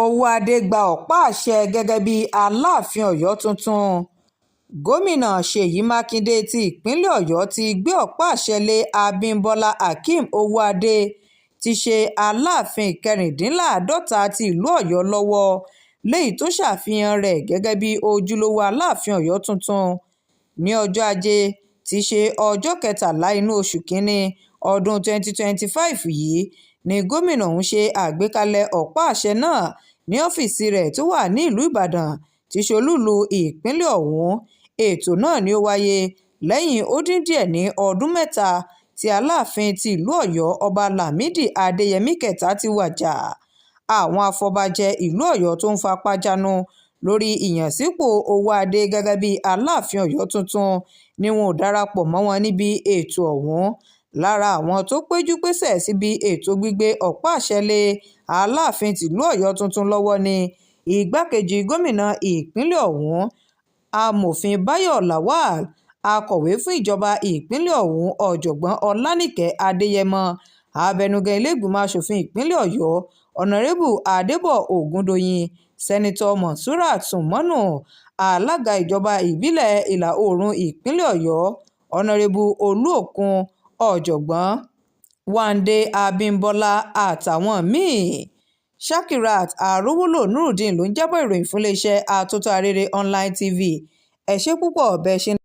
Ọwọ́adé gba ọ̀pá-àṣẹ gẹ́gẹ́ bíi Aláàfin Ọ̀yọ́ tuntun. Gómìnà Ṣèyí Mákindè ti ìpínlẹ̀ Ọ̀yọ́ ti gbé ọ̀pá-àṣẹ lé Abimbola Akeem Ọwọ́adé tí í ṣe Aláàfin kẹrìndínláàádọ́ta ti ìlú Ọ̀yọ́ lọ́wọ́, léyìí tó ṣàfihàn rẹ̀ gẹ́gẹ́ bíi ojúlówó Aláàfin Ọ̀yọ́ tuntun. Ní ọjọ́ Ajé tí í ṣe ọjọ́ kẹtàlá inú oṣù kínní ọdún 2025 yìí ní gómìnà ọ̀hún ṣe àgbékalẹ̀ ọ̀pá-àṣẹ náà ní ọ́fíìsì rẹ̀ tó wà nílùú Ìbàdàn tí í ṣe olúùlú ìpínlẹ̀ ọ̀hún. Ètò náà ni ó wáyé lẹ́yìn ó dín díẹ̀ ní ọdún 3 tí Aláàfin ti ìlú Ọ̀yọ́, Ọba Lámìdí Adéyẹmi Kẹta, ti wájà. Àwọn afọbajẹ ìlú Ọ̀yọ́ tó ń fapá jánu lórí ìyànsípò Ọwọ́adé gẹ́gẹ́ bíi Aláàfin Ọ̀yọ́ tuntun ni wọn ò darapọ̀ mọ́ wọn níbi ètò ọ̀hún. Lára àwọn tó péjú-pésẹ̀ síbi ètò gbígbé ọ̀pá-àṣẹ lé Aláàfin tìlú Ọ̀yọ́ tuntun lọ́wọ́ ní igbákejì gómìnà ìpínlẹ̀ ọ̀hún, Amòfin Báyọ̀ Lawal, akọ̀wé fún ìjọba ìpínlẹ̀ ọ̀hún, Ọ̀jọ̀gbọ́n Ọlánìkẹ́ Adéyẹmọ, abẹnugan ilé-ìgbìmọ̀ asòfin ìpínlẹ̀ Ọ̀yọ́, Ọ̀nàrẹ́bù Adébọ̀ Ògúndòyìn, Sẹ́nitọ́ Monsurat Sunmonu, alága ìjọba ìbílẹ̀ ìlà-oòrùn ìpínlẹ̀ Ọ̀yọ́, Ọ̀nàrẹ́bù Olúòkun, Ọ̀jọ̀gbọ́n Wándé Abímbọ́lá àtàwọn mí-ín. Shakirat Arówólò Nurudeen ló ń jábọ̀ ìròyìn fún iléeṣẹ́ Atótó Arére Online TV. Ẹ ṣé púpọ̀ bẹ́ẹ̀ ṣe ń.